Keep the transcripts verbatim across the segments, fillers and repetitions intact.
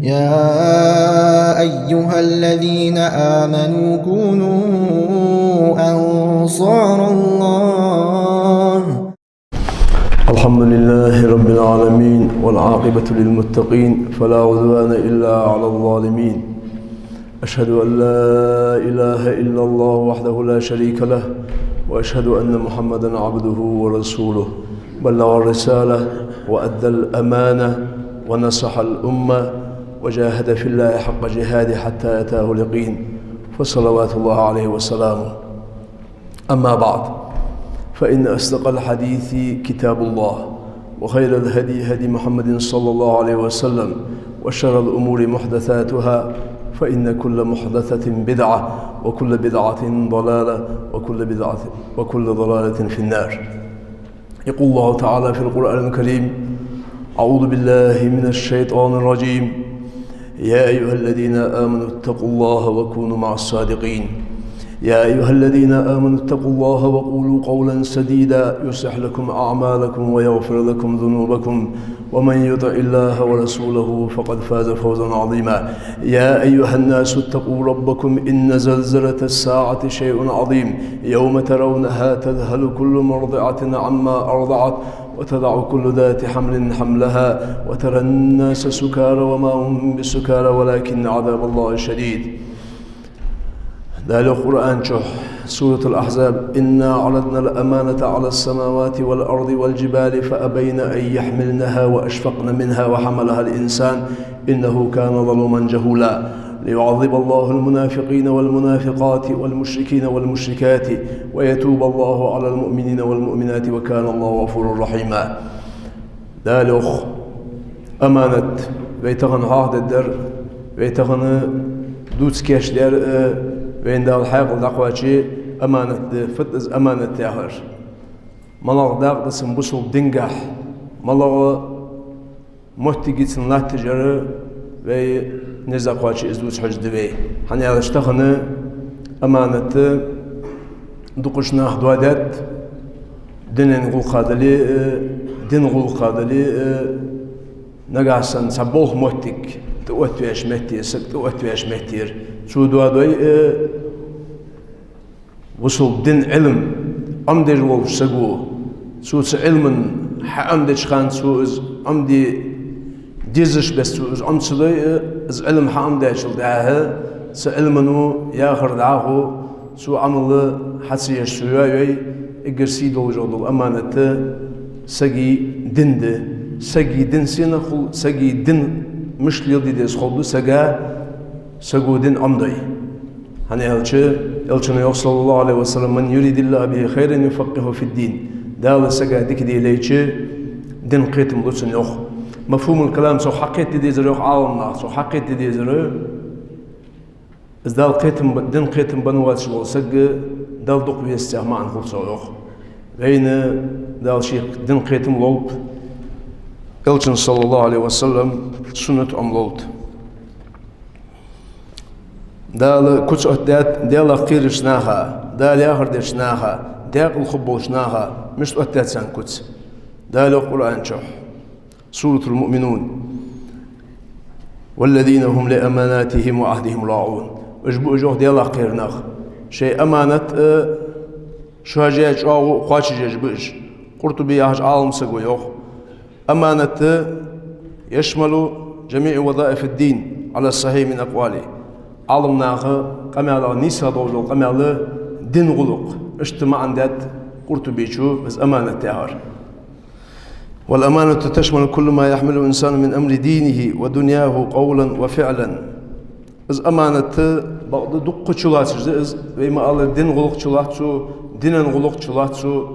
يا أيها الذين آمنوا كونوا أنصار الله. الحمد لله رب العالمين، والعاقبة للمتقين، فلا عدوان إلا على الظالمين. أشهد أن لا إله إلا الله وحده لا شريك له، وأشهد أن محمدا عبده ورسوله، بلغ الرسالة وأدى الأمانة ونصح الأمة وجاهد في الله حق جهاده حتى أتاه اليقين، فصلوات الله عليه وسلامه. أما بعد، فإن أصدق الحديث كتاب الله، وخير الهدي هدي محمد صلى الله عليه وسلم، وشر الأمور محدثاتها، فإن كل محدثة بدعة، وكل بدعة ضلالة، وكل بدعة، وكل ضلالة في النار. يقول الله تعالى في القرآن الكريم: أعوذ بالله من الشيطان الرجيم. يا أيها الذين آمنوا اتقوا الله وكونوا مع الصادقين. يا أيها الذين آمنوا اتقوا الله وقولوا قولا سديدا يصلح لكم أعمالكم ويغفر لكم ذنوبكم ومن يطع الله ورسوله فقد فاز فوزا عظيما. يا أيها الناس اتقوا ربكم إن زلزلة الساعة شيء عظيم يوم ترونها تذهل كل مرضعة عما أرضعت وتضع كل ذات حمل حملها وترى الناس سكارى وما هم بسكارى ولكن عذاب الله شديد. Дала йоах Къуръан чу, Суратуль-Ахьзаб: إنا عرضنا الأمانة على السماوات والأرض والجبال فأبين أن يحملنها وأشفقن منها وحملها الإنسان إنه كان ظلوما جهولا. ليعذب الله المنافقين والمنافقات والمشركين والمشركات ويتوب الله على المؤمنين والمؤمنات وكان الله غفورا رحيما. Дала йоах, аманат, вай тахан хьоахадергдар, вай тахан дувца кийчдаьр, э, вайна Дала хьаькъал дӀакхоаче аманат да, фуд из аманат яхар. МалагӀа дакъа да цун бусалба динагахьа, малагӀа моттиг я цун латташ яр, вай низ дӀакхоаче из дувца хьожаргда вай. ХӀана аьлча тахан аманат дукхача наха доадаьд, дина гӀулакха дале а, дина гӀулакха дале а, нагахьа санна цхьа болх моттиг тӀаоттавеш метте, саг тӀаоттавеш меттера цо доадой а, бусалба дина Ӏилма Ӏомадеш волча саго, цо цу Ӏилман хьаӀомадеча хана цо из Ӏомаде дезаш беса цо из Ӏома ца дой а, из Ӏилма хьаӀомадаьчул тӀехьагӀа цу Ӏилмано яхар дӀахо цо Ӏамал хьа ца еш цо йоайой, эггара сий долаш дола аманат сага дин да. Сага дин сенах хул, сага дин мишта леладе деза хул да сага, саго дин Ӏомадой. ХӀана аьлча, Элчано йоах, صلى الله عليه وسلم: من يرد الله به خيرا يفقهه في الدين. Дала сага дика де лайча, дина кхетам лу цунна, йоах. Мафхумул калам цох хьакхетаде дезар, йоах Ӏаламнаха, цох хьакхетаде дезар, из Дала кхетам б-, дина кхетам бенна воацаш вола саг Далла дукха веза яха маӀан хул цох, йоах. Вайна Дала шийх дина кхетам лолба, Элчан, صلى الله عليه وسلم, суннат Ӏомаде лолба. Дала куц оттадаьд Даьлах кхерача наха, Дала яхар деча наха, даькъала хургболча наха, мишта оттадаьд царна куц. Дала йоах Къуръан чу, Суратуль-Муъминун: والذين هم لأماناتهم وعهدهم راعون. Уж ба уж, йоах, Даьлах кхера нах, шоай аманат а, шоаш яь чӀоагӀо а кхоачашъеш ба уж. Къуртуби яхача Ӏалам саго йоах: الأمانة تشمل جميع وظائف الدين على الصحيح من أقواله. Ӏаламнаха къамаьлах нийсагӀа долаш дола къамаьл дина гӀулакх. Иштта маӀан даьд Къуртубе из аманат яхар. والأمانة تشمل كل ما يحمله الإنسان من أمر دينه ودنياه قولا وفعلا. Из аманат бакъда дуккха чулоацаш да из, вай ма аллара, дина гӀулакх чулоац цо, дина гӀулакх чулоац цо.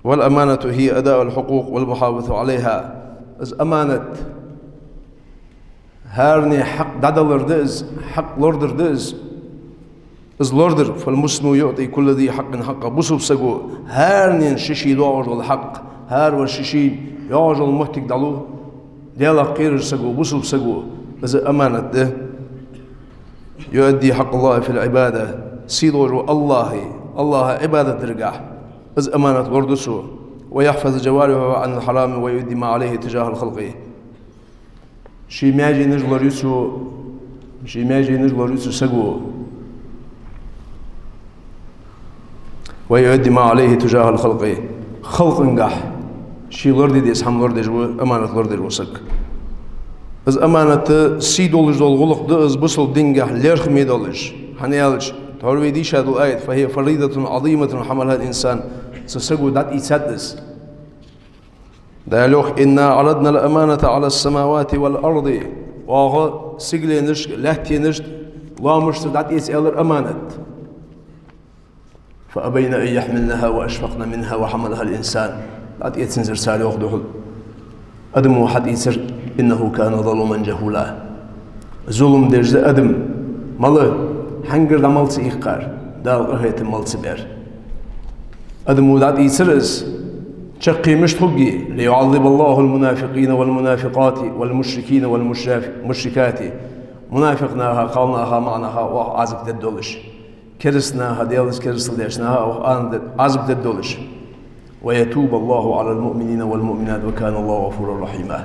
والأمانة هي أداء الحقوق والمحافظة عليها. Из аманат хӀаране хьакъ дӀадалар да из, хьакъ лорадар да из. Из лорадар, فالمسلم يعطي كل ذي حق حقه. Бусалба саго хӀаранена ший-ший доагӀаш дола хьакъ, хӀаравар ший-шийна йоагӀаш йола моттиг дӀалу. Даьлах кхераш саго, бусалба саго, из аманат да. يؤدي حق الله في العبادة. Сийдолаш вола АллахӀа, АллахӀа Ӏибадат даргахьа из аманат лораду цо. ويحفظ جوارحه عن الحرام ويؤدي ما عليه تجاه الخلق. Ший маьженаш лораю цо, ший маьженаш лораю цо саго. ويؤدي ما عليه تجاه الخلق. Халкъангахь ший лораде деза хӀама лорадеш ва, аманат лорадеш ва саг. Из аманат сий долаш дола гӀулакх да из бусалба дингахь лерхӀаме долаш. ХӀана аьлча, тхьовра вай дийша дола аят: فهي فريضة عظيمة حملها الإنسان. Цу саго дӀатӀаийцад из. Дала йоах: إنا عرضنا الأمانة على السماوات والأرض. Оаха сигаленашка, лаьттанашка, лоамашта дӀатӀаэц аьлар аманат. فأبين أن يحملنها وأشفقن منها وحملها الإنسان. ДӀатӀаэцанзар цар, йоах, духьал. Адамо хьатӀаийцар: إنه كان ظلوما جهولا. Зулам деш да адам. Мала, хьангара дӀа мала ца иккхар, Дала къахетам мала ца бер. Адамо дӀатӀаийцар из, чаккхе мишта хургья: ليعذب الله المنافقين والمنافقات والمشركين والمشاف-، والمشركات. Мунафикъ наха, кхалнаха, маӀанаха оаха Ӏазап дергдолаш. Кераста наха, Даьлаца керастал деча наха оаха Ӏазап дергдолаш. ويتوب الله على المؤمنين والمؤمنات وكان الله غفورا رحيما.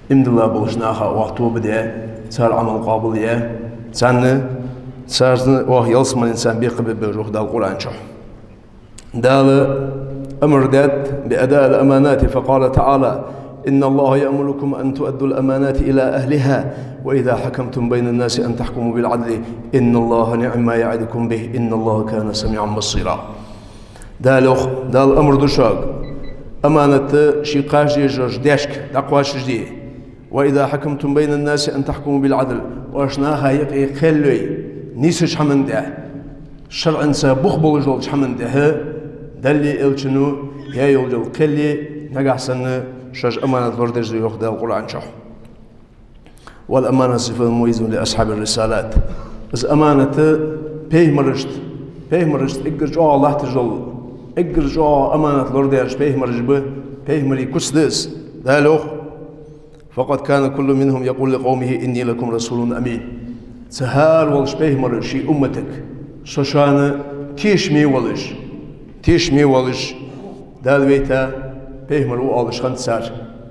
Иман дилла болча наха оаха тоба де, цар Ӏамал къоабал е, царна, царна оаха ялсмален царна бекхам бергба, йоах Дала Къуръан чу. Дала амар даьд بأداء الأمانات، فقال تعالى: إن الله يأمركم أن تؤدوا الأمانات إلى أهلها وإذا حكمتم بين الناس أن تحكموا بالعدل إن الله نعما يعظكم به إن الله كان سميعا بصيرا. Дала йоах, Дала амар ду шуга, аманат ший кхаж езаш даьшка дӀакхоачашде. وإذا حكمتم بين الناس أن تحكموا بالعدل. Оаш наха юкъе кхел йой нийсача хӀаман тӀа, шарӀаца бух болаш долча хӀаман тӀа, Далла, Элчано яь йола кхел е, нагахь санна шоаш аманат лорадеш да, йоах Дала Къуръан чу. والأمانة صفة مميزة لأصحاب الرسالات. Из аманат пайхамарашта, пайхамарашта эггара чӀоагӀа латташ дола, эггара чӀоагӀа аманат лорадаьраш пайхамараш ба, пайхамарий куц да из. Дала йоах: فقد كان كل منهم يقول لقومه إني لكم رسول أمين. Цу хӀара волча пайхамара ший умматага: со шоана тешаме волаш, тешаме волаш, Дала вайта пайхамар ва оалаш хиннад цар: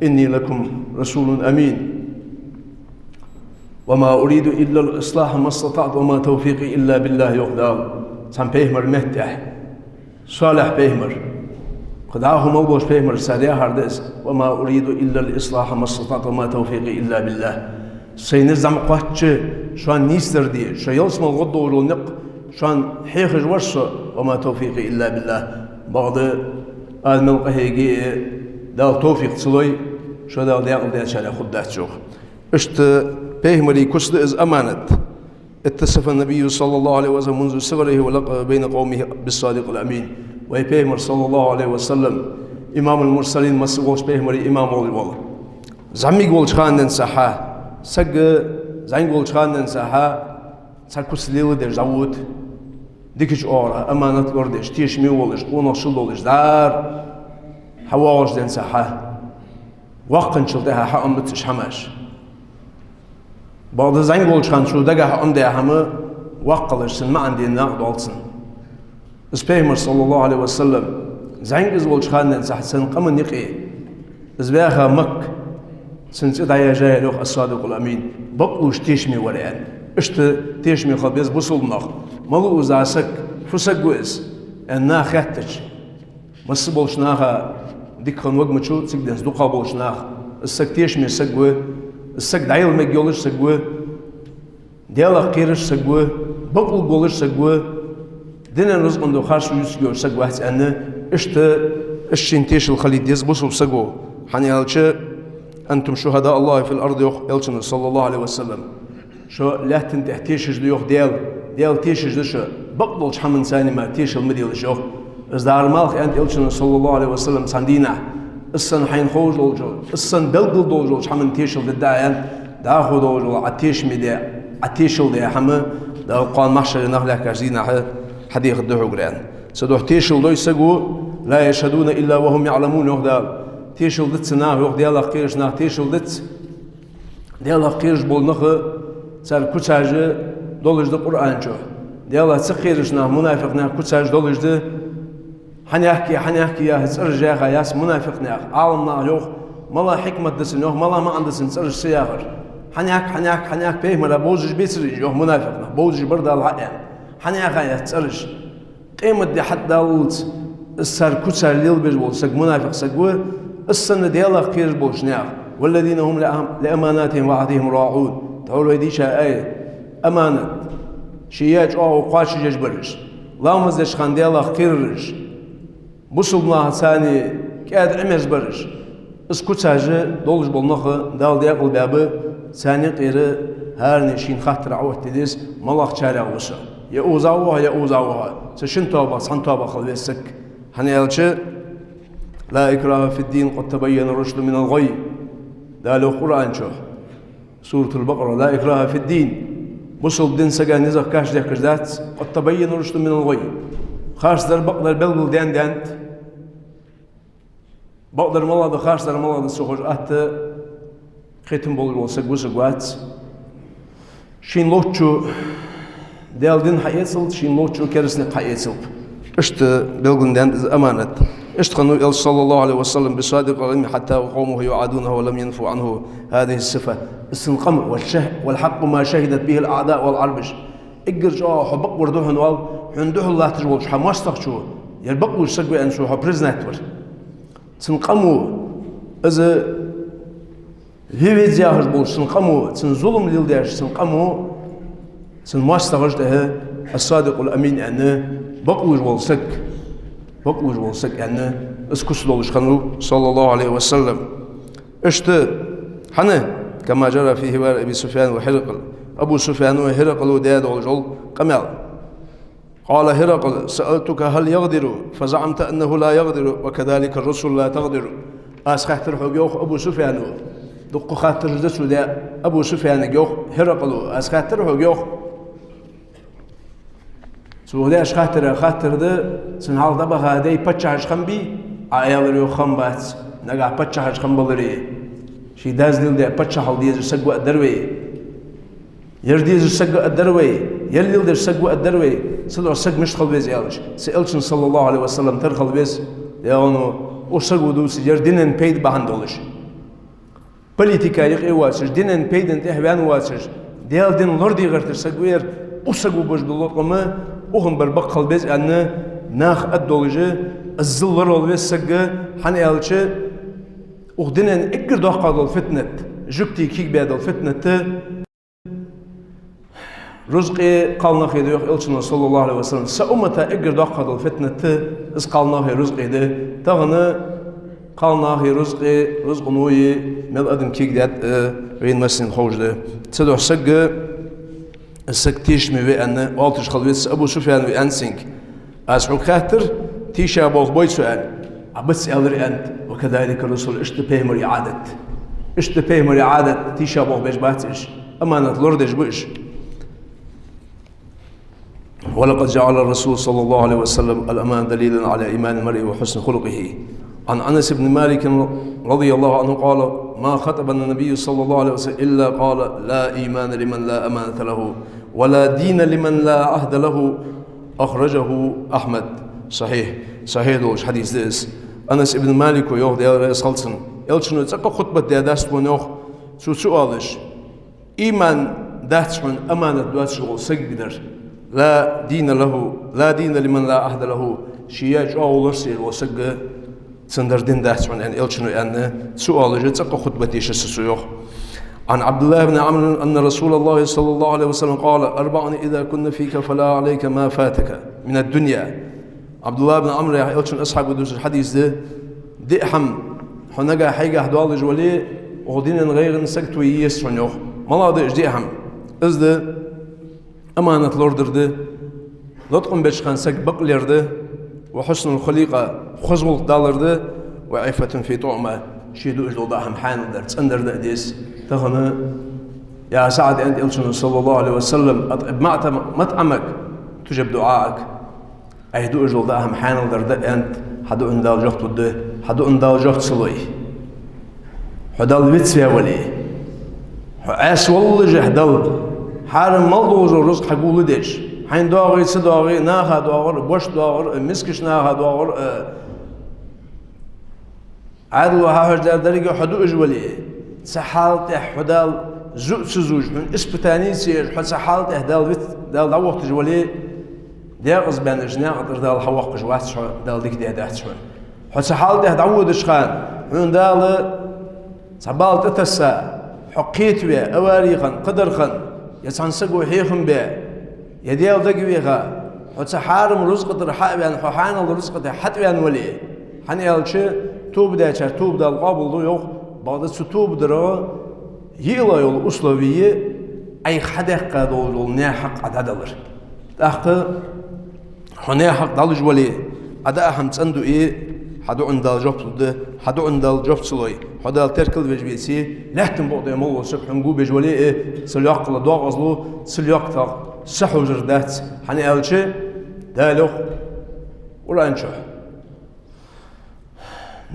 إني لكم رسول أمين. وما أريد إلا الإصلاح ما استطعت وما توفيقي إلا بالله, йоах Дала цхьан пайхамара меттехь. Салихь пайхамар. Кхы дӀахо мел болча пайхамарашца яхар да из: وما أريد إلا الإصلاح ما استطعت وما توفيقي إلا بالله. Сайна из зӀамига кхоачча, шоана нийсдар де, шо ялсмала гӀоргдолаш дола никъ шоана хьехаш вар со, وما توفيقي إلا بالله. Бакъда ала мел къахьеге а Дала товфикъ ца лой, шо Дала даькъала даьчарех хургдац, йоах. Иштта пайхамарий куц да из аманат. اتصف النبي صلى الله عليه وسلم منذ صغره ولقب بين قومه بالصادق الأمين. Вай пайхамар, صلى الله عليه وسلم, إمام المرسلين, масса волча пайхамарий имам волаш вола. ЗӀамига волча хана денз хьа, саг зӀамига волча хана денз хьа цхьа куц леладеш дӀавода. Дикача оагӀорахьа аманат лорадеш, тешаме волаш, къонахчал долаш, дӀара хьавоагӀаш денз хьа. Воккханчул тӀехьа хьаӀомадац уж хӀамаш. Бакъда зӀамига волча хана цо дагахьа Ӏомадаь хӀама воккха хилча, цун маӀан дена накъадоал цунна. Из пайхамар, صلى الله عليه وسلم, зӀамига из волча хана денз хьа цун къаман юкъе, из ваьха Макка, цун цӀи дӀаяьжаяр, йоах, الصادق الأمين, бакълувш тешаме вар аьнна. Иштта тешаме хила беза бусалба нах. Малув из саг, фу саг ва из, аьнна наха хаьттача, масса болча наха дика хинна вагмачу, цига денз дукхагӀа болча наха: из саг тешаме саг ва, из саг дӀаяла мегаш йолаш саг ва, Даьлах кхераш саг ва, бакълув болаш саг ва, динан рузкъан духьа харцо юцаргйолаш саг вац, аьнна, иштта, иштта шийна тешал хилийта деза бусалба саго. ХӀана аьлча, أنتم شهداء الله في الأرض, йоах Элчано, صلى الله عليه وسلم. Шо лаьттан тӀа тешаш да, йоах, Даьла. Даьла тешаш да шо. Бакъдолча хӀаманца мара тешал ма делаш, йоах. Из дӀахо ма алий, аьннад Элчано, صلى الله عليه وسلم, цхьан дийнахьа. Из санна хьайна ховш долча, из санна белгала долаш долча хӀаманна тешал дергда Ӏа, аьннад. ДӀахо долаш дола Ӏа тешаме де, Ӏа тешал де хӀама Дала кхоана махьшаре нах лаьхкача дийнахьа хьадехаргда хьогара, аьнна. Цудухьа тешал дой саго: لا يشهدون إلا وهم يعلمون, йоах Дала. Тешал дац наха, йоах, Даьлах кхераш нах тешал дац. Даьлах кхераш бола нах, цар куцаш долаш да Къуръан чу. Даьлах ца кхераш нах, мунафикъ наьха куцаш долаш да. Хьанехке, хьанехке яха цӀераш яьха яц мунафикъ наьха. Ӏаламнаха йоах, мала хьикмат да цун, йоах, мала маӀан да цун цӀераш ца яхар. Хьанехк, хьанехк, хьанехк, пайхамара бовзаш бецарий уж, йоах, мунафикъ нах, бовзаш бар Дала хьаэна. Хьанеха яц цӀераш. Къематди хьатӀадаллалца из цар куцаш лелабеш вола саг мунафикъ саг ва, из санна Даьлах кхераш болча наьха. والذين هم لأم-، لأماناتهم وعهدهم راعون. Тхьовра вай дийша аят. Аманат. Ший яь чӀоагӀо кхоачашъеш бараш. Ламаз деча хана Даьлах кхерараш. Бусалба наха царна кӀаьда Ӏимерза бараш. Из куцаш долаш бола нах Дала декъалбаьб, царна юкъера хӀаране шийна хаттар Ӏооттаде деза, малагӀчарех ва со. Е укхаза ва хьо, е укхаза ва хьо. Цу шин тоабах цхьан тоабах хила веза саг. ХӀана аьлча, لا إكراه في الدين قد تبين الرشد من الغي. Дала йоах Къуръан чу. Суратуль-Бакъара: لا إكراه في الدين. Бусалба дин сага низагӀа кхачадехкаш дац, قد تبين الرشد من الغي. Харцдар, бакъдар белгалдаьнна да. Бакъдар малагӀа да, харцдар малагӀа да ца ховш, атта кхетам болаш вола саг ва, саг вац. Шийна лоацачо Даьла дин хьаэцалда, шийна лоацачо керастий никъ хьаэцалба. Иштта белгалдаьннад из аманат. Иштта хиннав Элча, صلى الله عليه وسلم, بالصادق الأمين حتى قومه يعادونه ولم ينفوا عنه هذه الصفة. Из цун къам, والشهد، والحق ما شهدت به الأعداء والعرب. Эггара чӀоагӀа хьо бакъвар да хьона, валлахӀи, хьона духьал латташ волча хьа моастагӀчо ер бакълувш саг ва аьнна цо хьо признать вар. Цун къамо, из вивидз яхаш болча цун къамо, цун зулам леладеш цун къамо, цун моастагӀаша тӀехьа الصادق الأمين аьнна, бакълувш вола саг, бакълувш вола саг аьнна, из куц долаш хиннав, صلى الله عليه وسلم. Иштта хӀана, كما جرى في حوار أبي سفيان وهرقل. Абу Суфьяно а, ХӀиракъало а даь долаш дола къамаьл. قال هرقل: سألتك هل يغدر، فزعمت أنه لا يغدر، وكذلك الرسل لا تغدر. Аз хаьттар хьога, йоах Абу Суфьяно. Дукха хаттараш да цо даь. Абу Суфьянага йоах ХӀиракъало: аз хаьттар хьога, йоах. Цо даьча хаттара хаттар да, цун хьалха дӀабаха дай паччахьаш хиннабий? Ӏа аьлар, йоах, хиннабац. Нагахь паччахьаш хиннабаларе, ший дас леладаь паччахьал дезаш саг ва а дар вай. Ер дезаш саг ва а дар вай, ер леладеш саг ва а дар вай, цудухьа саг мишта хила веза аьлча, са Элчан, صلى الله عليه وسلم, тара хила веза, яӀни, укх саго дувцаш ер дина пайда бахьан долаш. Политика юкъе воацаш, дина пайдана тӀехьа ваьнна воацаш, Даьла дин лораде гӀерташ саг ва ер, укх саго беш бола латкъам укхан бар бакъ хила беза аьнна, наха аргдолаш, из лоравала веза саг, хӀана аьлча, укх дина эггара доккха дола фитнат, жугтий кегабаь дола фитнат, рузкъеи кхалнахи да, йоах Элчано, صلى الله عليه وسلم. Са уммата эггара доккха дола фитнат, из кхалнахи рузкъеи да. Тахан кхалнахи рузкъеи, рузкъанои мел адам кегадаьд, э, вайна массанена ховш да. Цудухьа саг, саг тешаме ва аьнна, оалаш хила веза, Абу Суфьяно аьннад цунга. Аз хьога хаьттар, тийша болх бой цо аьнна. Ӏа бац аьлар, аьннад, وكذلك الرسل, иштта пайхамарий Ӏадат. Иштта пайхамарий Ӏадат, тийша болх беш бац уж. Аманат лорадеш ба уж. ولقد جعل الرسول صلى الله عليه وسلم الأمانة دليلا على إيمان المرء وحسن خلقه. عن أنس بن مالك رضي الله عنه قال: ما خطبنا النبي صلى الله عليه وسلم إلا قال: لا إيمان لمن لا أمانة له، ولا دين لمن لا عهد له. أخرجه أحمد. Сахьихь, сахьихь долаш хьадис да из. Анас ибн Малика йоах, Даьла раьза хилва цунна. Элчано цӀаккха хутбат даьдац тхона, йоах, цо ца оалаш: иман дац хьона аманат доацаш вола сагага дар. لا دين له، لا دين لمن لا عهد له. Ший яь чӀоагӀо лорасаеш вола саг, цун дар дин дац хьона, аьнна, Элчано аьнна, ца оалаш, цӀаккха хутбат дийшар са цо, йоах. عن عبد الله بن عمرو أن رسول الله صلى الله عليه وسلم قال: أربع إذا كن فيك فلا عليك ما فاتك من الدنيا. ӀабдуллахӀ ибн Ӏамр яха Элчан асхьабо дувцаш хьадис да: диъ хӀама хьо нагахь хьайгахь доаллаш вале, укх дунен гӀайгӀанах саг тӀа ве езац хьона, йоах. МалагӀа да уж диъ хӀама? Из да аманат лорадар да, латкъам беча хана саг бакълер да, وحسن الخليقة, хоза гӀулакх далар да, وعفة في طعمة, ше дуаш дола даа хӀама хьаьнал дар, цӀендар да а деза. Тахан, я СаӀд, аьннад Элчано, صلى الله عليه وسلم: أطب مطعم-، مطعمك تجب دعاءك. Ӏайха дуаш дола даа хӀама хьаьнал дар да, аьннад, хьа дуӀанна Дала жоп лургда, хьа дуӀанна Дала жоп ца лой, хьо Далла вицваь вале, хьо Ӏаьса воллашехь Далла, хьарам мел долаш дола рузкъа хьагулдеш, хьайна доагӀе, ца доагӀе, наха доагӀар а, бошта доагӀар а, мискача наха доагӀар а, Ӏаьдало хьахьожадаьр деррига хьо дуаш вале, цу хьала тӀа хьо Далла зу а ца зувш, хьона испытани а ца еш, хьо цу хьала тӀа Дала виц-, Дала дӀавохийташ вале, декъаза баьннача наькъа тӀара Дала хьавоаккхаш вац хьо, Дала дика даь дац хьона. Хьо цу хьала тӀа дӀаводача хана, хьона Дала цхьа бала тӀатесса, хьо кхетаве, авари хинна, кхыдар хинна, е цхьан саго хьехам бе, е Даьла дагавеха, хьо цу хьарам рузкъа тӀара хьа а ваьнна, хьо хьанал рузкъа тӀа хьатӀаваьнна вале, хӀана аьлча, тоба даьчар тоба Дала къоабалду йоах, бакъда цу тоба дара йиълагӀа йола условие, Ӏайха хьадаьккха дола, дола наьха хьакъ Ӏа дӀадалар. ТӀаккха хьо наьха хьакъ дӀалуш вале, Ӏа даа хӀама цӀена дуи, хьа дуӀан Дала жоп лургда, хьа дуӀан Дала жоп ца лой, хьо Дала теркал веш веце, лаьттан букъа тӀа мел вола саг хьона гу беш вале а, цул йоккхал доагӀазлу, цул йоккха тӀаккха са хьожар дац, хӀана аьлча, Дала йоах Къуръан чу: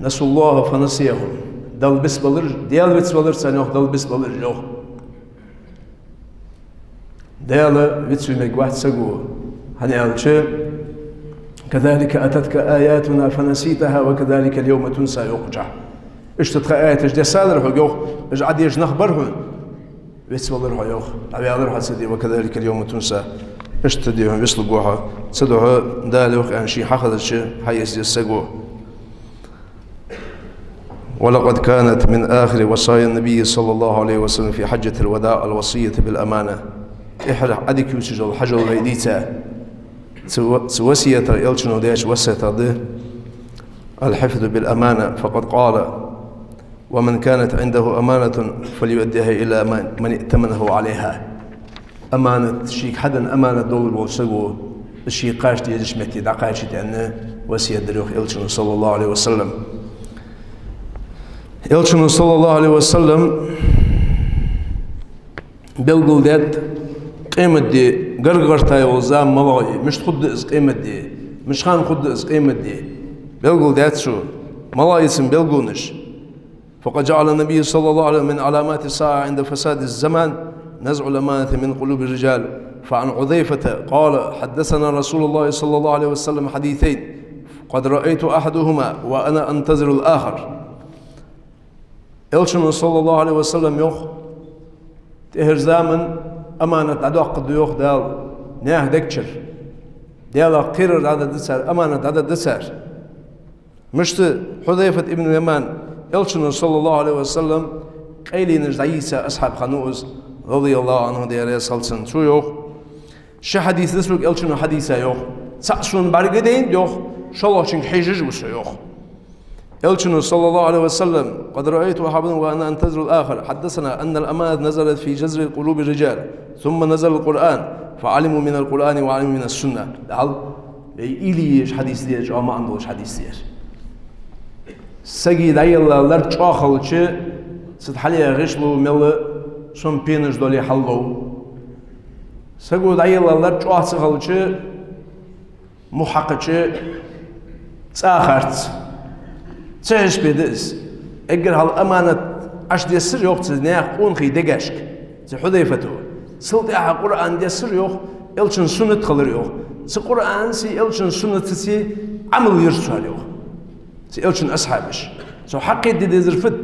نسوا الله فنسيهم. Дала бицбелар, Дала вицбелар царна йоах, Дала бицбелар йоах. Дала вицве мегаргвац саго, хӀана аьлча: كذلك أتتك آياتنا فنسيتها وكذلك اليوم تنسى, йоах кхычахьа. Иштта тха аяташ дессадалар хьога йоах, уж Ӏа дезаш нах бар хьона. Вицвелар хьо йоах, дӀаваьлар хьо цу ди, وكذلك اليوم تنسى. Иштта ди хьона вицлургва хьо, цудухьа Дала йоах аьнна ший хьахезача хьаэца деза саго. ولقد كانت من آخر وصايا النبي صلى الله عليه وسلم في حجة الوداع الوصية بالأمانة. ТӀеххьара Ӏадика ювцаш йола хьажол вай дийца, цу, цу васкетах, Элчано даьча васкетах да الحفظ بالأمانة، فقد قال: ومن كانت عنده أمانة فليؤدها إلى من، من ائتمنه عليها. Аманат, шийга хьаденна аманат долаш волча саго из шийга кхача дезача метте дӀакхачийта аьнна васкет даьд йоах Элчано, صلى الله عليه وسلم. Элчано, صلى الله عليه وسلم, белгалдаьд къематди гаргагӀерта йола зама малагӀа я, мишта хургда из къематди, мишта хана хургда из къематди. Белгалдаьд цо, малагӀа я цун белгалонаш. فقد جعل النبي صلى الله عليه وسلم من علامات الساعة عند فساد الزمان نزع الأمانة من قلوب الرجال. فعن حذيفة قال: حدثنا رسول الله صلى الله عليه وسلم حديثين قد رأيت أحدهما وأنا أنتظر الآخر. Элчано, صلى الله عليه وسلم, йоах: тӀеххьара заман аманат дӀадоаккхаргда йоах Дала наьха дег чура. Даьлах кхерар дӀадергда цар, аманат дӀадергда цар. Мишта? Хьузайфат ибн Яман, Элчано, صلى الله عليه وسلم, къайленаш дӀайийца асхьаб хиннав из, رضي الله عنه, Даьла раьза хилва цунна. Цо йоах: ши хьадис да сога Элчано хьадийца йоах. ЦаӀ сона бӀаргадайнад йоах, шоллагӀчунга хьежаш ва со йоах. Элчано, صلى الله عليه وسلم: قد رأيت أحدهما وأنا أنتظر الآخر. حدثنا أن الأمانة نزلت في جذر قلوب الرجال، ثم نزل القرآن، فعلموا من القرآن وعلموا من السنة. Дала вай уйла е езаш хьадис да ер, чӀоагӀа маӀан долаш хьадис да ер. Сага дӀаелла лар чӀоагӀа хилча, цу тӀа хьалъяха гӀишло мел сом пенаш долаш хьаллов. Сага дӀаелла лар чӀоагӀа ца хилча, мух хьакхача цӀа харц. Цу хьисапе да из. Эггара хьалха аманат Ӏодессар йоах цу наьха къонахий дегашка, цу Хьузайфата. Цул тӀехьа Къуръан дессар йоах, Элчан суннат хилар йоах. Цу Къуръанацеи Элчан суннатацеи Ӏамал йир цар йоах, цу Элчан асхьабаша. Цо хьакхетаде дезар фуд?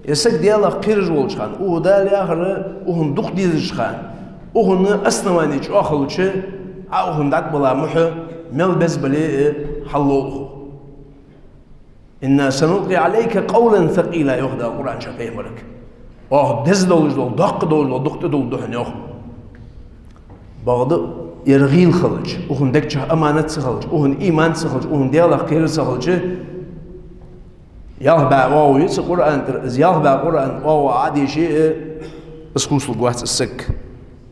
Ер саг Даьлах кхераш волча хана, укхо Дала яхар укхунна дукха дезача хана, укхунна основани чӀоагӀа хилча, Ӏа укхунна дӀатӀабилла мухь мел беза бале а, хьаллов укхо. إنا سنلقي عليك قولا ثقيلا, йоах Дала Къуръан чу Пайхамарга. Оаха деза долаш дола, доккха долаш дола дукха тӀадулларгда хьона йоах. Бакъда ер гӀийла хилча, укхун дег чу аманат ца хилча, укхун иман ца хилча, укхун Даьлах кхерар ца хилча, ялх бӀаь оагӀув я цу Къуръана тӀара, из ялх бӀаь Къуръан оагӀув Ӏодийше а, из хувцалургвац из саг.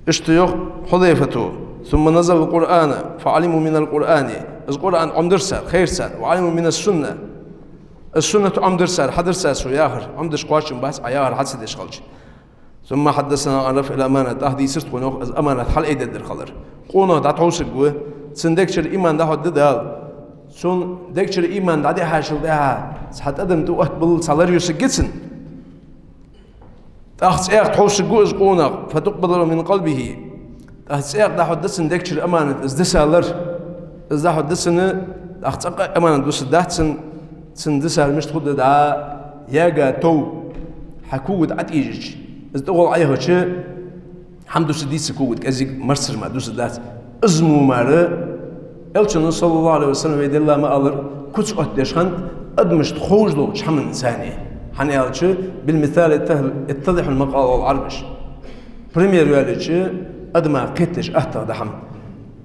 Иштта йоах Хьузайфата: ثم نزل القرآن فعلموا من القرآن. Из Къуръан Ӏомадир цар, хайра цар, وعلموا من السنة. Из суннат Ӏомадир цар, хьадир цар цо яхар, Ӏомадеш кхоачам бац Ӏа яхар хьа ца деш хилча. ثم حدثنا عن رفع الأمانة. ТӀаккха дийцар тхона йоах из аманат хьалъайдергдар хилар. Къонах дӀатхьовсаргва, цун дег чура иман дӀахьоргда Дала. Цун дег чура иман дӀадихьачул тӀехьагӀа цхьа тӀадам тӀаоттабаллал цхьа лар юсаргья цун. ТӀаккха цӀаькха тхьовсаргва из къонах, فتقبض من قلبه. ТӀаккха цӀаькха дӀахьоргда цун дег чура аманат, из диса лар. Из дӀахьоргда цунна, тӀаккха цӀаккха а аманат дусаргдац цун, цун диса лар мишта хургда дӀа, яга тов хьа кога тӀа ӀотӀаийжача. Из тӀагӀолла Ӏайхача, хӀама дусаргдий ца кугут, кӀезига марсар ма дусаргдац. Из мо мара, Элчано, саллаллаху Ӏалайхи ва саллам, вай Даьла ма аллара, куц оттадеш хиннад адамашта ховш долча хӀаманца. ХӀана аьлча, بالمثال يتضح المقال, оал Ӏарбаша. Пример йоалайича, адама кхетадеш аттагӀа да хӀама.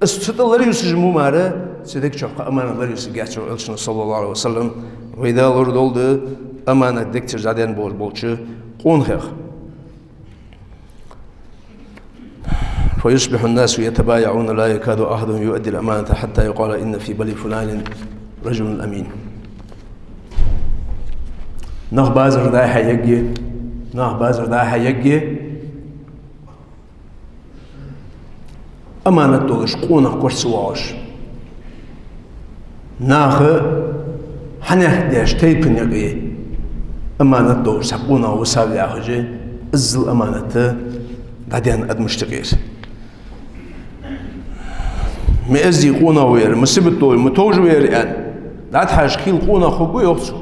Из цу тӀа ларъюсаш мо мара, цу дег чу кхы аманат ларъюсаргьяц, йоах Элчано, саллаллаху Ӏалайхи ва саллам. Вай Дала лорадолда аманат дег тӀара дӀаденна болаш болча къонахех. فيصبح الناس يتبايعون لا يكاد أحدهم يؤدي الأمانة حتى يقال إن في بني فلان رجل أمين. Нах базар дӀа-хьа ергья, нах базар дӀа-хьа ергья, аманат долаш къонах кора ца воалаш. Наха хьанехк деш тайпан юкъе аманат долаш цхьа къонах ва са яхаш, иззал аманат дӀаденна адамашта юкъера. Ма эздий къонах ва ер, ма сибат долаш, ма товш ва ер аьнна, дӀатӀахьежача хийла къонах хургва, йоах цо.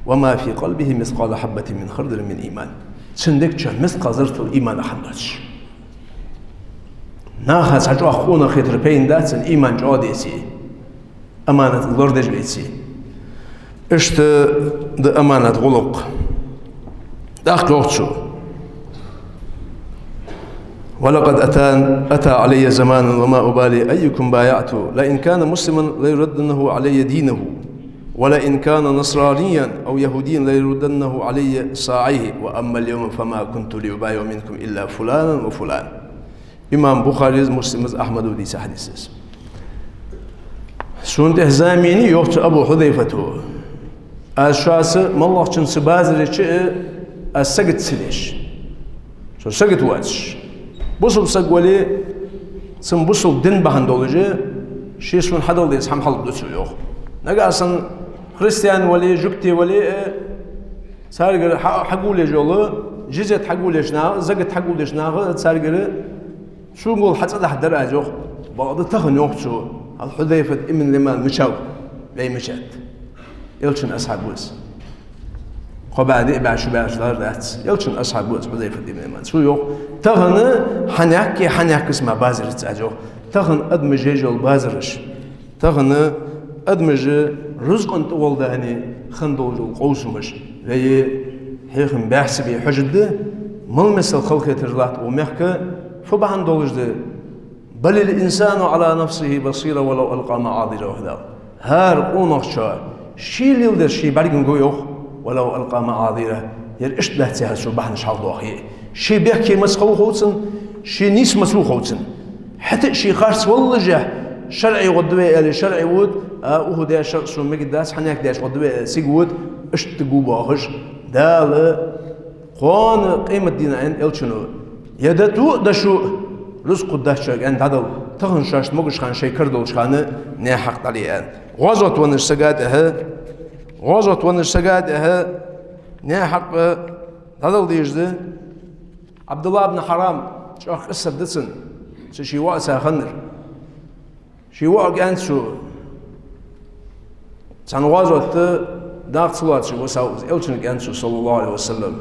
وما في قلبه مثقال حبة من خردل من إيمان. Цун дег чу мискъал зарратал иман а хинна доацаш. Наха цхьа чӀоагӀа къонах хетар пайда бац цун, иман чӀоагӀа деце, аманат лорадеш веце. Иштта да аманат гӀулакх. ТӀаккха йоах цо: ولقد أتى، أتى علي زمان وما أبالي أيكم بايعت، لئن كان مسلما ليردنه علي دينه، ولئن كان نصرانيا أو يهوديا ليردنه علي صاعيه، وأما اليوم فما كنت لأبايع منكم إلا فلانا وفلانا. Имам Бухарес, Муслимас, Ахьмадас дийца хьадис да из. Сона тӀехьа зама ена, йоах цу Абу Хьузайфата, аз шоаца, моллагӀчунца базар еча а, аз сагот ца деш. Со сагот воацаш. Бусалба саг вале, цун бусалба дин бахьан долаш, ше сона хьадала деза хӀама хьалургда цо, йоах. Нагахьа санна христиан вале, жугти вале а, царгара хьа-, хьагулъеш йола, жизят хьагулъеш наха, закат хьагулдеш наха, царгара цунгара хьа цӀа дахьадар аз, йоах. Бакъда тахан, йоах цо, хьал Хьузайфат ибн Яман мичав, вай мичад. Элчан асхьаб ва из. Кхо бӀаь, диъ бӀаь, шу бӀаь шу лар дац. Элчан асхьаб ва из Хьузайфат ибн Яман. Цо йоах, тахан хьанехк, хьанехкаца ма базар яц аз, йоах. Тахан адамаш еш йола базараш. Тахан адамаша рузкъан тӀагӀолла даьнна хинна долаш дола къовсамаш, вай хьехам баьхьа ца бе хьожаргда, мел-масал халахетар латт укх мехка, фу бахьан долаш да: بل الإنسان على نفسه بصيرة ولو ألقى معاذيره, йоах Дала. ХӀара къонахчо ший леладер ше бӀаргагургва, йоах, ولو ألقى معاذيره, ер иштта лаьццахьара цо бахьанаш хьалхадоахе. Ший бехке маца хов хов цунна, ший нийса маца хов цунна. ХӀаьта а ше харцваллашехь, шарӀе гӀоргда вай аьле, шарӀе вода, а, укхо даь шарӀ сона мегаргдац, хьанехк даьча гӀоргда вай аьле, цига вода, иштта гу боахаш, Дала кхоана къематдийнахьа аьннад Элчано: е дото а, дошо а рузкъа хургдац шоайга аьнна дӀадала, тахан шоашта могаш хана шоай кара долча хана наьха хьакъ дӀале аьнна. ГӀазоте веннача сага тӀехьа, гӀазоте веннача сага тӀехьа наьха хьакъ дӀадала дезаш да. Ӏабдуллахь ибн Хьарам, чӀоагӀа къиссат да цун, цу ший воӀаца хиннар. Ший воӀага аьннад цо, цхьан гӀазота дакъа ца лоацаш висав из, Элчанга аьннад цо, саллаллаху Ӏалайхи ва саллам: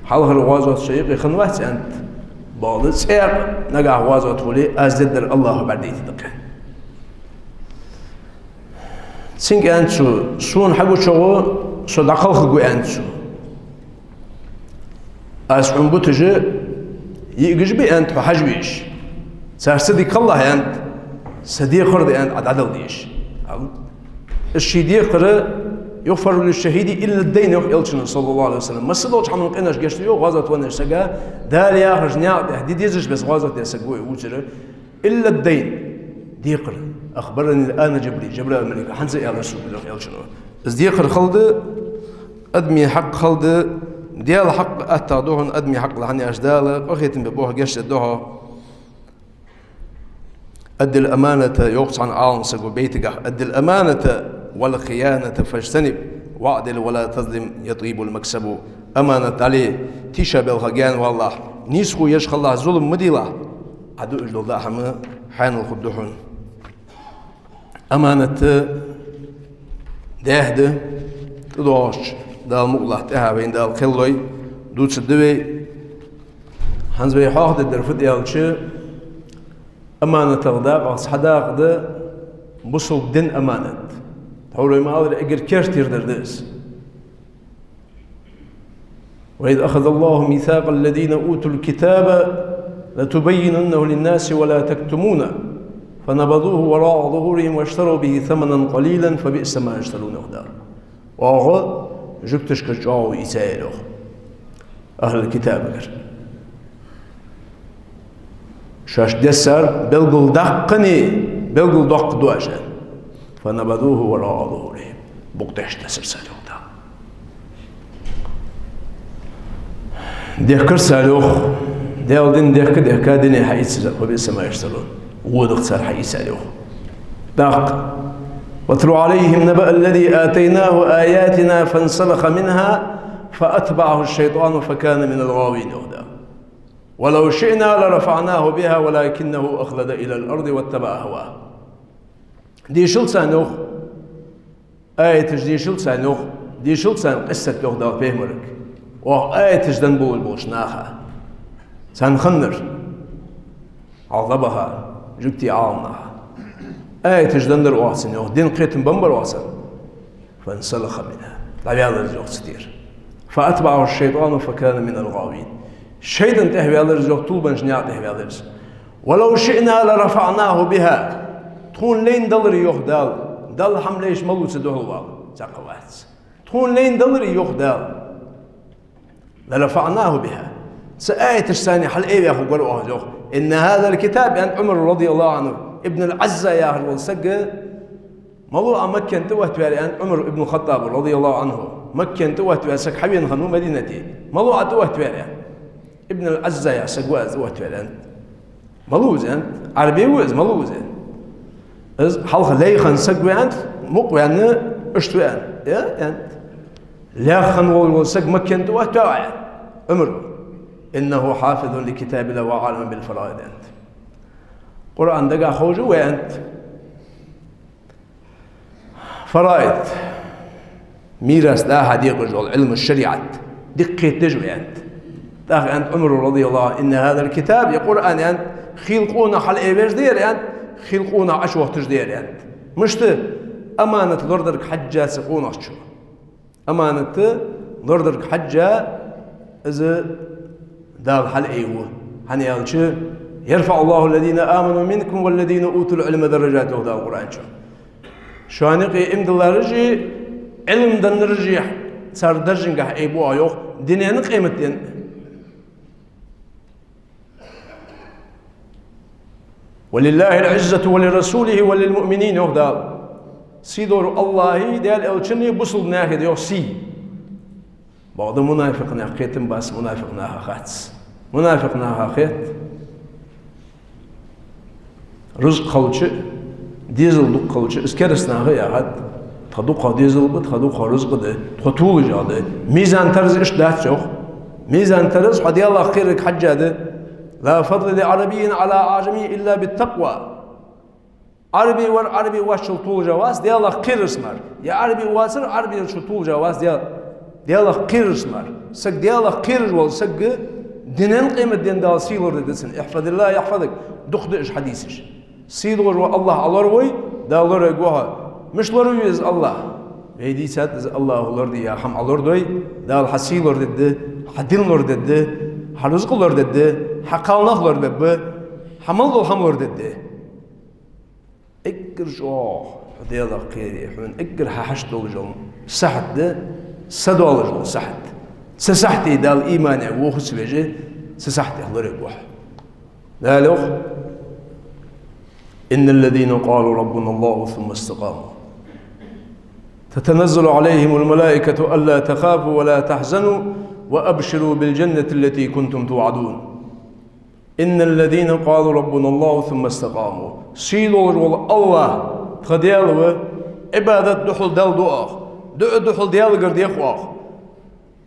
хьалхара гӀазот со юкъе хиннавац, аьннад, бакъда цӀаькха нагахьа гӀазот хуле, аз дергдар АллахӀа бӀаргадайтаргда-кх. Цунга аьннад цо: сона хьагучагӀа со дӀакхалхаргва, аьннад цо. Аз хьона буташ йиӀигаш ба, аьннад, хьо хьажа везаш. Цар са дика хилалахь, аьннад, са декхар да, аьннад, Ӏа дӀадала дезаш. Из ший декхар: يغفر للشهيد إلا الدين, йоах Элчано, саллаллаху Ӏалайхи ва саллам. Масса долча хӀаман къинош гешт ду, йоах, гӀазоте веннача сага, Дала яхача наькъа тӀа де дезаш бесса гӀазоте саг вай вувцар, إلا الدين, декхар. أخبرني الآن جبريل, Жабраил малайко хӀанз аьлар сога, йоах Элчано. Из декхар хала да, адамий хьакъ хала да, Даьла хьакъ аттагӀа да хьона, адамий хьакъ ла хьанаеш, Дала къахетам бе боху гешт дергда хьона. أد الأمانة, йоах цхьан Ӏаламсаго байтагахь: أد الأمانة والخيانة فاجتنب، واعدل ولا تظلم يطيب المكسب. Аманат дӀале, тийша белха гаьна валалахь, нийсхо еш хилалахь, зулам ма делахь, Ӏа дуаш дола даа хӀама хьанал хургда хьона. Аманат даьхьа да, тӀадоагӀача Дала мукъалахь тӀехьа вайна Дала кхел лой. Дувцаргда вай, хӀанз вай хьоахадергдар фуд аьлча, аманатех дакъа, цхьа дакъа да бусалба дина аманат. Тхьовра вай ма аллара, эггара керттера дар да из. وإذ أخذ الله ميثاق الذين أوتوا الكتاب لتبيننه للناس ولا تكتمونه فنبذوه وراء ظهورهم واشتروا به ثمنا قليلا فبئس ما يشترون, йоах Дала. Оаха жугташкара чӀоагӀо ийцаяр, йоах, ахӀлул-китабагара. Шоашта дессар белгалдаккха, белгалдоаккхаргда оаш, аьнна. فنبذوه وراء ظهورهم. Букъа тӀехьашка тессар цар, йоах Дала. Дехкар цар, йоах, Даьла дин дехка-дехка, дине хьаийцар цар, فبئس ما يشترون. Вода-кх цар хьаийцар, йоах. ТӀаккха: واتل عليهم نبأ الذي آتيناه آياتنا فانسلخ منها فأتبعه الشيطان فكان من الغاوين, йоах Дала. ولو شئنا لرفعناه بها ولكنه أخلد إلى الأرض واتبع هواه. Дешал царна, йоах, аяташ дешал царна, йоах, дешал царна къиссат, йоах Дала пайхамарга, оаха аяташ денна болаш болча наха, царна хиннар хьалха баха жугтий Ӏаламнаха. Аяташ деннадар оаха царна, йоах, дина кхетам беннабар оаха царна. فانسلخ منها. ДӀаваьлар из, йоах, цу тӀера. فأتبعه الشيطان فكان من الغاوين. ШайтӀа тӀехьаваьлар из, йоах, тилбеннача наькъа тӀехьаваьлар из. ولو شئنا لرفعناه بها. Тхона лайна даларе, йоах Дала, Далла хӀама лайш малув цу духьалвала, цхьаккха вац. Тхона лайна даларе, йоах Дала, لرفعناه بها. Цу аяташца хьалъайваь хургвар оаха из, йоах. إن هذا الكتاب, аьннад Ӏумара, رضي الله عنه, Ибн ал-Ӏазза яхаш вола саг, малав Ӏа Маккан тӀа оттаваьр, аьннад Ӏумар ибн ал-ХаттӀаба, رضي الله عنه. Маккан тӀа оттаваь саг хьавена хиннав Мадинате. Малав Ӏа тӀа оттаваьр, аьннад. Ибн ал-Ӏазза яха саг ва аз тӀа оттаваьр, аьннад. Малав из, аьннад. Ӏарбе ва из, малав из, аьннад. Из хьалха лай хинна саг ва, аьннад, мукъаваьнна иштта ва, аьннад. Э, аьннад. ЛаьрхӀа хинна вола, вола саг Маккан тӀа оттаваь, аьннад Ӏумара. إنه حافظ لكتاب الله وعالم بالفرائض, аьннад. Къуръан дагахьа ховш ва, аьннад. Фараид, мирас дӀа-хьа декъаш дола Ӏилмаш, шариӀат дика кхетадеш ва, аьннад. ТӀаккха аьннад Ӏумара, رضي الله عنه: إن هذا الكتاب, ер Къуръан, аьннад, хийла къонах хьалъайвеш да ер, аьннад, хийла къонах Ӏочуотташ да ер, аьннад. Мишта? Аманат лорадара хьежжа цу къонахчо. Аманат лорадара хьежжа из Дала хьалъайву. ХӀана аьлча: يرفع الله الذين آمنوا منكم والذين أوتوا العلم درجات, йоах Дала Къуръан чу. Шоана юкъе иман диллараши, Ӏилма деннараши, цар даржангахьа айбу Ӏа, йоах, дунен а, къематден а. ولله العزة ولرسوله وللمؤمنين, йоах Дала. Сий долаш ва АллахӀа, Даьла Элчана, бусалба наха да, йоах, сий. Бакъда мунафикъ наьха кхетам бац, мунафикъ наха хац. Мунафикъ наха хет: рузкъа хилча, дезал дукха хилча, из кераста наха яхад: тха дукха дезал ба, тха дукха рузкъа да, тхо толаш а да. Мизан-тараз иштта дац, йоах. Мизан-тараз хьо Даьлах кхерарга хьежжа да. لا فضل لعربي على أعجمي إلا بالتقوى. Ӏарбе вар Ӏарбе воацачул толаш вац Даьлах кхерарца мара. Е Ӏарбе воацар Ӏарбечул толаш вац Даьла-, Даьлах кхерарца мара. Саг Даьлах кхераш вола саг, дунен а, къематден а Дала сий лорадергда цунна. احفظ الله يحفظك. Дукха да уж хьадисаш. Сий долаш ва АллахӀ, Ӏа лоравой, Дала лоравергва хьо. Мишта лораву из АллахӀ? Вай дийцад из: АллахӀа лораде яха хӀама Ӏа лорадой, Дала хьа сий лорадергда, хьа дин лорадергда, хьа рузкъа лорадергда, хьа кхалнах лорабергба, хьа мел дола хӀама лорадергда. Эггара чӀоагӀа хьо Даьлах кхере, хьона эггара хьахьашт долаш дола сахьат да, са долаш дола сахьат. Цу сахьате Дала имане вохаца веже, цу сахьатех лоравергва хьо. Дала йоах: إن الذين قالوا ربنا الله ثم استقاموا تتنزل عليهم الملائكة ألا تخافوا ولا تحزنوا وأبشروا بالجنة التي كنتم توعدون. إن الذين قالوا ربنا الله ثم استقاموا. Сий долаш вола АллахӀ тха Даьла ва, Ӏибадат духьал Далла ду оаха, дуӀа духьал Даьлагара дех оаха.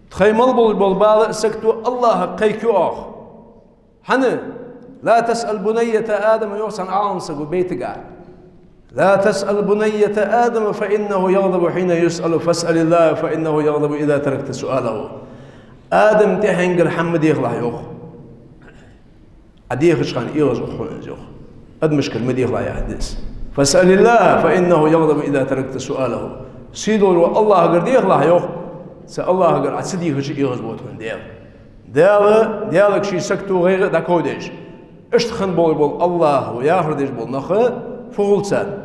Тхоай мел болаш бола бала а, сагото а АллахӀага кхайкаю оаха. ХӀана? لا تسأل بنية آدم, йоах цхьан Ӏалам саго байтага. لا تسأل بنية آدم فإنه يغضب حين يسأل، فاسأل الله فإنه يغضب إذا تركت سؤاله. Адам тӀехьенгара хӀама ма дехалахь, йоах. Ӏа дехача хана эгӀазву хьона из, йоах. Адамашкара ма дехалахь, яхаш да из. فاسأل الله فإنه يغضب إذا تركت سؤاله. Сийдолча АллахӀагара дехалахь, йоах. Цу АллахӀагара Ӏа ца дийхача эгӀазву хьона Даьла. Даьла, Даьлага ший сагото, гӀайгӀа а дӀакховдаш, иштта хинна болаш бола АллахӀо яхар деш бола нах фу хул царна?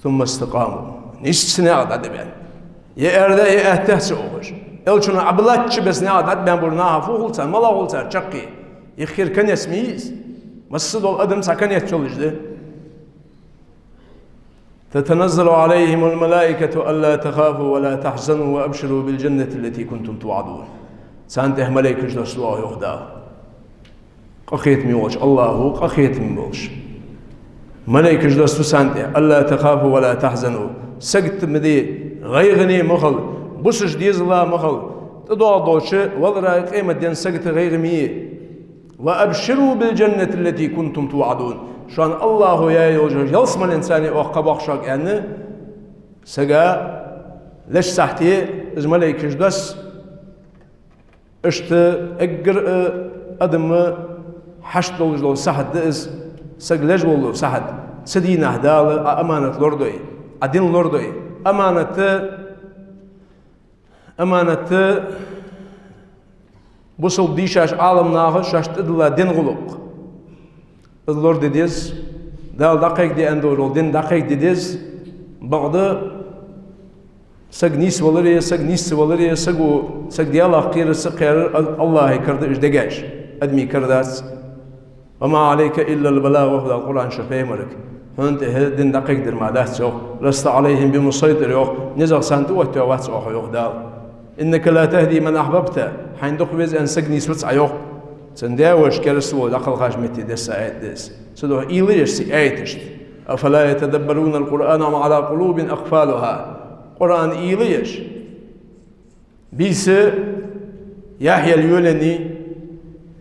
ثم استقاموا. Нийсса наькъа тӀа дӀабаьнна. Е аьрда, е аьттех ца ухаш. Элчано Ӏа биллача беса наькъа тӀа дӀабаьнна болча наха фу хул царна, малагӀа хул цар чаккхе? Иххира конец ма йий из. Масса дола адам цхьа конец йолаш да. تتنزل عليهم الملائكة ألا تخافوا ولا تحزنوا وأبشروا بالجنة التي كنتم توعدون. Царна тӀа малайкаш доссаду, йоах Дала. Къахетаме волча АллахӀо къахетаме волаш. Малайкаш доссаду царна тӀа: ألا تخافوا ولا تحزنوا. Сагот ма де, гӀайгӀане ма хила, бусалба дезала ма хила, тӀадоагӀаш долча валара, къематдийнахьа сагото, гӀайгӀа ма е. وأبشروا بالجنة التي كنتم توعدون. Шоана АллахӀо яь йолча ялсмален царна оаха кхаъ боаккх шоага, аьнна, сага леча сахьате из малайкаш доссаду. Иштта эггара а адам хьашт долаш дола сахьат да из, саг леж волаш вола сахьат. Цу дийнахьа Дала Ӏа аманат лорадой, Ӏа дин лорадой. Аманат, аманат бусалба дийша Ӏаламнаха шоашта тӀадилла дина гӀулакх. Из лораде деза, Дала дӀакхайкаде аьнна долаш дола дин дӀакхайкаде деза, бакъда саг нийсваларе, саг нийсваларе, саго, саг Даьлах кхерар, ца кхерар, Ал-, АллахӀа кара да уж дегаш, адамий кара дац. وما عليك إلا البلاغ, йоах Дала Къуръан чу Пайхамарга. Хьона тӀехьа дин дӀакхайкадар мара дац, йоах. لست عليهم بمسيطر, йоах. НизагӀа царна тӀаоттаваь вац Ӏа, йоах Дала. إنك لا تهدي من أحببت. Хьайна дукха веза аьнна саг нийсвац Ӏа, йоах. Цун даь-воша кераста волча дӀакхалхача метте десса аят да из. Цудухьа уйла е ер са аяташта. أفلا يتدبرون القرآن أم على قلوب أقفالها. Къуръан уйла е ер. Бийса яхь яла йолаеннай,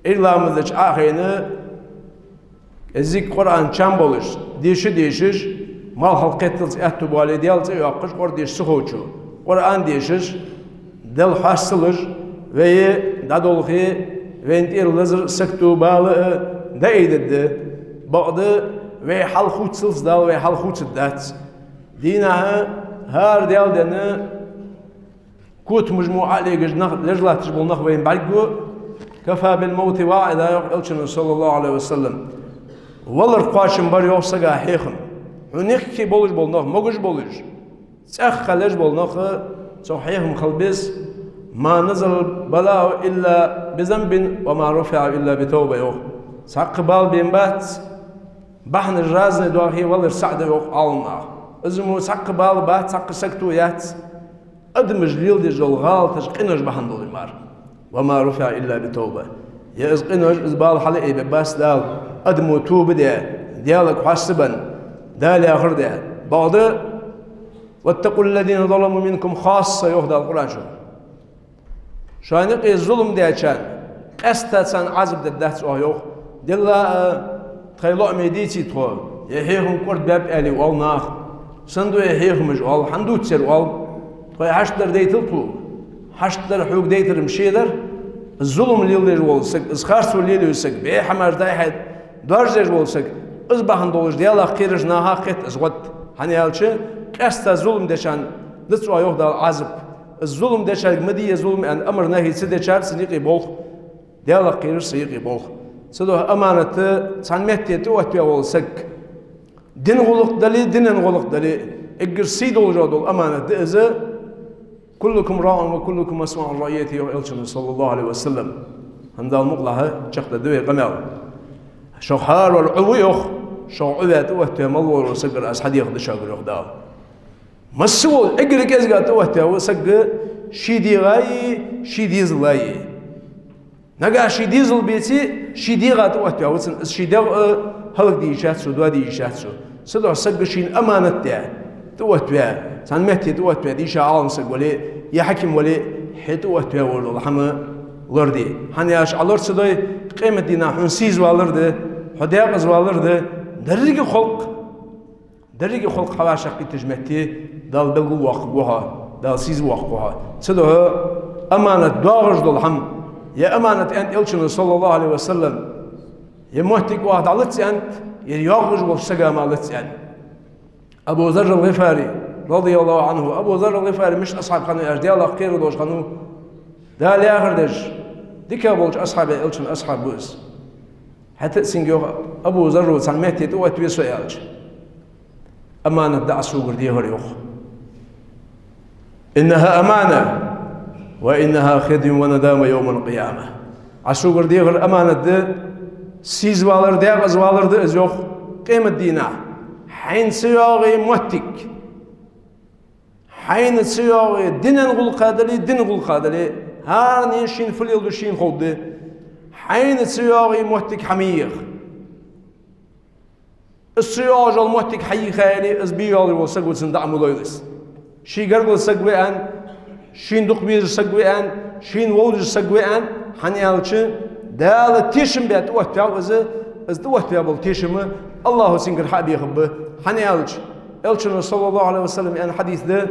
Ӏуйра ламаз деча Ӏо а хайна, кӀезига Къуръан чам болаш, деша а дешаш, малх-хьалха кхетталца аьттув боале, Даьла цӀи а йоаккхаш, къордеш ца ховчо, Къуръан дешаш, Далла хьасталуш, вай дӀадолхе, вайна тӀера лазар а, сагото, бала а дӀаайдергда, бакъда вай хьал хувцалца Дала вай хьал хувцаргдац. Дийнахьа хӀара Даьла ден котамаш мо Ӏолегаш нах, леж латташ бола нах вайна бӀаргагу. كفى بالموت واعظا, йоах Элчано, صلى الله عليه وسلم. Валар кхоачам бар, йоах, сага хьехам. Хьона юхе болаш бола нах, могаш болаш, цӀаьхха леж бола нах, цох хьехам хила беза. ما نزل البلاء إلا بذنب وما رفع إلا بتوبة, йоах. Цхьаккха бала бена бац, бахьанаш разный доахе, валар цаӀ да, йоах Ӏаламнаха. Из мо цхьаккха бала бац, цхьаккха сагото яц адамаша леладеш дола гӀалаташ, къинош бахьан долаш мара. وما رفع إلا بتوبة. Е из къинош, из бала хьалъайбергбац Дала, адамо тоба даь, Даьлага хьастабенна, Дала яхар даь. Бакъда: واتقوا الذين ظلموا منكم خاصة, йоах Дала Къуръан чу. Шоана юкъе зулам дечарна къаьстта царна Ӏазап дергдац Оаха, йоах. Делла а, тхоай лоӀаме дийций тхо, е хьехам кӀордабаьб аьле оал наха. Сенна да е хьехамаш оал, хӀана дувц ер оал? Тхоай хьашт дар дайтал тхога. Хьашт дар хьога дайтар-м ше дар. Зулам леладеш вола саг, из харцо лелаю саг, бӀеха хӀамаш дӀа-хьа доаржадеш вола саг, из бахьан долаш Даьлах кхераш наха кхетт из гӀод. ХӀана аьлча, къаьстта зулам дечарна дац Оаха, йоах Дала, Ӏазап. Из зулам дечарга ма де зулам аьнна амар-нахӀи ца дечар цун юкъе болх, Даьлах кхерар цун юкъе болх. Цудухьа аманат цхьан метте тӀаоттаваь вола саг, дина гӀулакх дале, динан гӀулакх дале, эггара сий долаш дола аманат да из. كلكم راع وكلكم مسؤول عن رعيته, йоах Элчано, صلى الله عليه وسلم. ХӀана, Дала мукъалахь, чакхдаргда вай къамаьл. Шух хӀаравар Ӏу ва, йоах, шух Ӏу ваь тӀаоттаваь мел вола сагагара аз хьадехаргда шугара, йоах Дала. Массавола эггара кӀезига тӀаоттаваь ва саг ший дегӀаи, ший дезалаи. Нагахь ший дезал беце, ший дегӀа тӀаоттаваь ва цун, из ший дегӀ а хӀалакде йиш яц цо, доаде йиш яц цо. Цудухьа саг шийна аманат даь тӀаоттаваь, цхьан метте тӀаоттаваь, дийша Ӏалам саг вале, е хьаким вале, хье тӀаоттаваь волаш дола хӀама лораде. ХӀана аьлча, Ӏа лора ца дой, къематдийнахьа хьона сийза валар да, хьо даькъаза валар да, деррига халкъ. Деррига халкъ хьавӀашагӀкхийттача метте Дала белгалвоаккхаргва хьо, Дала сийза воаккхаргва хьо. Цудухьа Аманат доагӀаш дола хӀама, е аманат аьннад Элчано, саллаллахӀу Ӏалайхи ва саллам, е моттиг оаха дӀалац аьннад, е йоагӀаш волча сага ма лац аьннад. Абу Зарр ал-ГӀифари, радияллахӀу ӀанхӀу, Абу Зарр ал-ГӀифари мишта асхьаб хиннав аьлча, Даьлах кхерар долаш хиннав, Дала яхар деш, дика болча асхьабех Элчан асхьаб ва из. ХӀаьта а цунга йоах, Абу Зарро, цхьан метте тӀаоттаве со аьлча, аманат да Ӏа согара дехар, йоах. إنها أمانة وإنها خزي وندامة يوم القيامة. Ӏа согара дехар аманат да, сийза валар, декъаза валар да из, йоах, къематдийнахьа. Хьайна ца йоагӀе моттиг, хьайна ца йоагӀе дина гӀулакха дале, дина гӀулакха дале, хӀаране шийна фу леладу шийна ховргда. Хьайна ца йоагӀе моттиг хьа ма еха. Из ца йоагӀаш йола моттиг хьайийха яле, из бе йоаллаш вола саг ва, цунна дӀа ма лойла из. Ший гаргара саг ва аьнна, шийна дукха везаш саг ва аьнна, шийна вовзаш саг ва аьнна, хӀана аьлча, Дала тешам бе тӀаоттаваьв из, из тӀаоттаваь бола тешам АллахӀа цунгара хьа а бехаргба, хӀана аьлча, Элчано, саллаллахӀу Ӏалайхи ва саллам, аьнна хьадис да,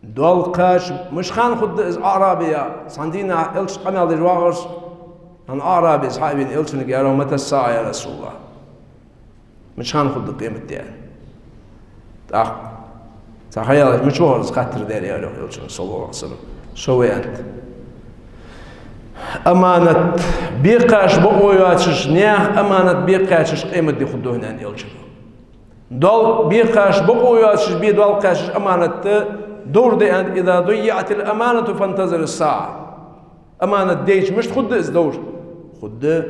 доал кхача, мишта хана хургда из, аӀрабе, цхьан дийнахьа Элча къамаьл деш вагӀаш, хӀана аӀрабе из хьа а вена, Элчанга аьлар: متى الساعة يا رسول الله؟ Мишта хана хургда къематди? ТӀаккха цхьа ха яьлча, мича вахар из хаттар даьр, аьлар, йоах, Элчано, саллаллахӀу Ӏалайхи ва саллам. Со ва аьннад. Аманат бе кхача бокъо йоацаш, наьха аманат бе кхаьчача къематди хургда хьона, аьннад Элчано. Доал бе кхача бокъо йоацаш, бе доал кхаьчача аманат довр да аьннад: إذا ضيعت الأمانة فانتظر الساعة. Аманат дайча мишта хургда из довр? Хургда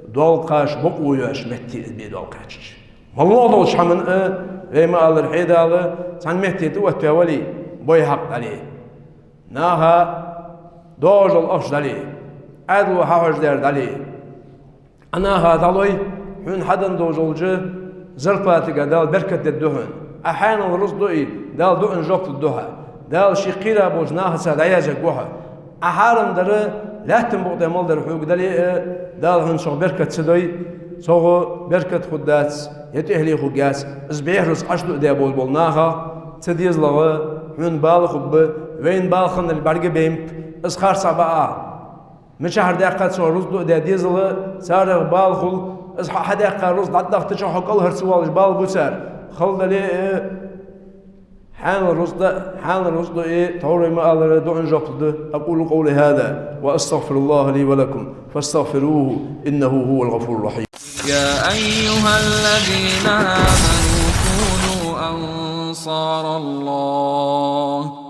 доал кхача бокъо йоацача метте из бе доал кхаьчача. МоллагӀа долча хӀаман а, вай ма аллара, хье Дала, цхьан метте тӀаоттаваь вале, бой хьакъ дале, наха доагӀаш дола ахча дале, Ӏаьдало хьахьожадаьр дале, Ӏа наха дӀалой, хьона хьаденна долаш долча зарплатага Дала беркат дергда хьона. Ӏа хьаьнал рузкъа дуъе, Дала дуӀан жоп лургда хьа. Дала ший кхера болча нахаца дӀаязъергва хьо. Ӏа хьарам дар, лаьттан букъа тӀа мел дар хьога дале а, Дала хьона цох беркат ца дой, цох беркат хургдац, е тӀехьале хургьяц. Из бӀеха рузкъа Ӏа дуадаь болаш бола наха, цу дезалагӀа хьона бала хургба, вайна бала хиннале бӀаргабайнаб, из харцахьа баа. Мичахьара даьккхад цо рузкъа дуадаь дезал, царех бала хул, из хьа хьадаьккха рузкъа дӀатӀадахийтача хьо кӀалхара ца воалаш бала бу цар. Хала дале а, хьаьнал рузкъа да, хьаьнал рузкъа дуъе, тхьовра ма аллара, дуӀан жоп лургда. أقول قولي هذا وأستغفر الله لي ولكم فاستغفروه إنه هو الغفور الرحيم. يا أيها الذين آمنوا كونوا أنصار الله.